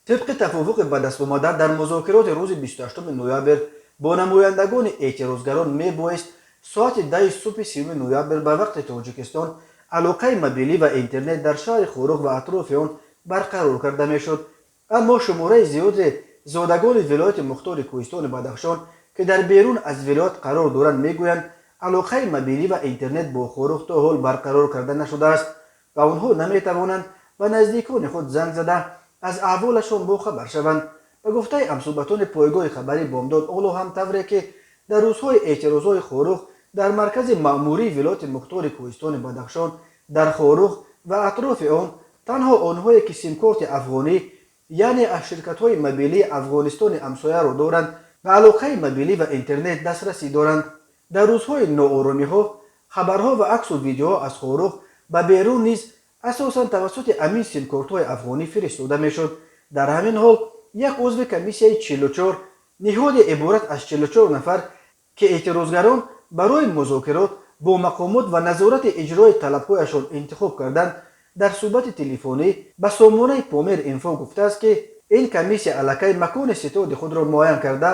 Тибқи тафовуқи ба дастомада дар музокироти рӯзи 28 ноябр бо намояндагони эътирозгарон, мебоист соати 10-и субҳи 30 ноябр ба вақти Тоҷикистон алоқаи мобилӣ ва интернет дар шаҳри Хоруғ ва атрофи он барқарор карда мешуд. Аммо шумораи зиёди зодагони вилояти мухтори Кӯҳистони Бадахшон, ки дар берун аз вилоят қарор доранд, мегӯянд, алоқаи мобилӣ ва интернет бо Хоруғ то ҳол барқарор карда нашудааст ва онҳо наметавонанд ба наздикони худ занг зада, аз аҳволашон бохабар шаванд. Ба гуфтаи ҳамсӯҳбатони пойгоҳи хабари Бомдод, ҳоло ҳам тавре ки дар рӯзҳои эътирозҳои Хоруғ дар маркази маъмурии вилояти мухтори Кӯҳистони Бадахшон, дар Хоруғ ва атрофи он танҳо онҳое ки симкорти афғонӣ, яъне аз ширкатҳои мобилии Афғонистони ҳамсояро доранд, ба алоқаи мобилӣ ва интернет дастрасӣ доранд. Дар рӯзҳои нооромиҳо хабарҳо ва аксу видеоҳо аз Хоруғ ба берун низ асосан тавассути ҳамин симкортҳои афғонӣ фиристода мешуд. Дар ҳамин ҳол, як узви комиссияи 44, ниҳоде иборат аз 44 нафар, ки эътирозгарон барои музокирот бо мақомот ва назорати иҷрои талабҳояшон интихоб карданд, дар суҳбати телефонӣ ба сомонаи Помир Инфо гуфтааст, ки ин комиссия аллакай макони ситоди худро муайян карда,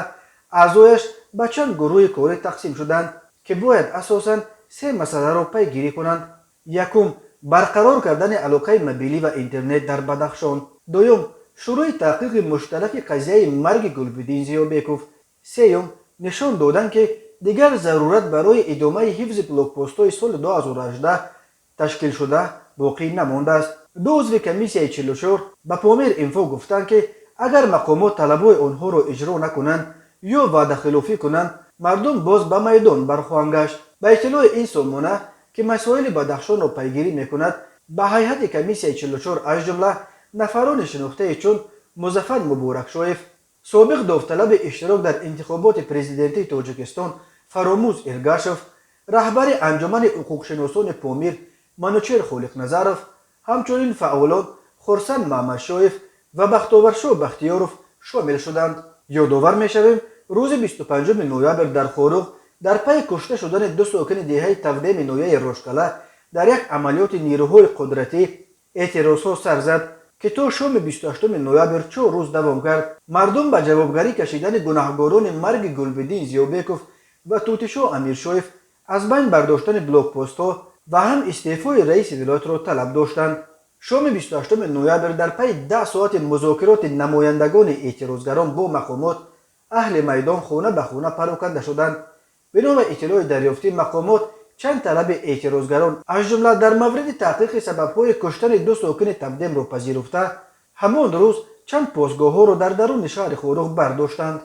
аъзояш ба чанд гурӯҳи корӣ тақсим шуданд, ки бояд асосан се масъаларо пайгирӣ кунанд: якум, барқарор кардани алоқаи мобилӣ ва интернет дар Бадахшон; дуюм, шурӯи таҳқиқи муштараки қазияи марги Гулбиддин Зиёбеков; сеюм, нишон додан, ки дигар зарурат барои идомаи ҳифзи блокпостҳои соли 2018 ташкилшуда боқӣ намондааст. Ду узви комиссияи 44 ба Помир Инфо гуфтанд, ки агар мақомот талабҳои онҳоро иҷро накунанд ё ваъдахилофӣ кунанд, мардум боз ба майдон бархоҳанд гашт. Ба иттилои ин сомона, ки масоили Бадахшонро пайгирӣ мекунад, ба ҳайати комиссияи 44 аз ҷумла нафарони шинохтае чун Музаффар Муборакшоев, собиқ довталаби иштирок дар интихоботи президентии Тоҷикистон Фаромӯз Иргашев, раҳбари Анҷумани ҳуқуқшиносони Помир Манучер Холиқназаров, ҳамчунин фаъолон Хурсанд Маҳмадшоев ва Бахтоваршо Бахтиёров шомил шуданд. Ёдовар мешавем, рӯзи 25 ноябр дар Хоруғ дар пайи кушта шудани ду сокини деҳаи Тавдеми ноҳияи Рошкала дар як амалиёти нерӯҳои қудратӣ эътирозҳо сар зад, ки то шоми 28 ноябр 4 рӯз давом кард. Мардум ба ҷавобгарӣ кашидани гунаҳгорони марги Гулбиддин Зиёбеков ва Тутишо Амиршоев, аз байн бардоштани блокпостҳо ва ҳам истеъфои раиси вилоятро талаб доштанд. Шоми 28 ноябр дар пайи 10 соати музокироти намояндагони эътирозгарон бо мақомот, аҳли майдон хона ба хона пароканда шуданд. Бино ба иттилои дарёфтӣ, мақомот чанд талаби эътирозгарон, аз ҷумла дар мавриди таҳқиқи сабабҳои куштани ду сокини Тавдемро пазируфта, ҳамон рӯз чанд постгоҳҳоро дар даруни шаҳри Хоруғ бардоштанд.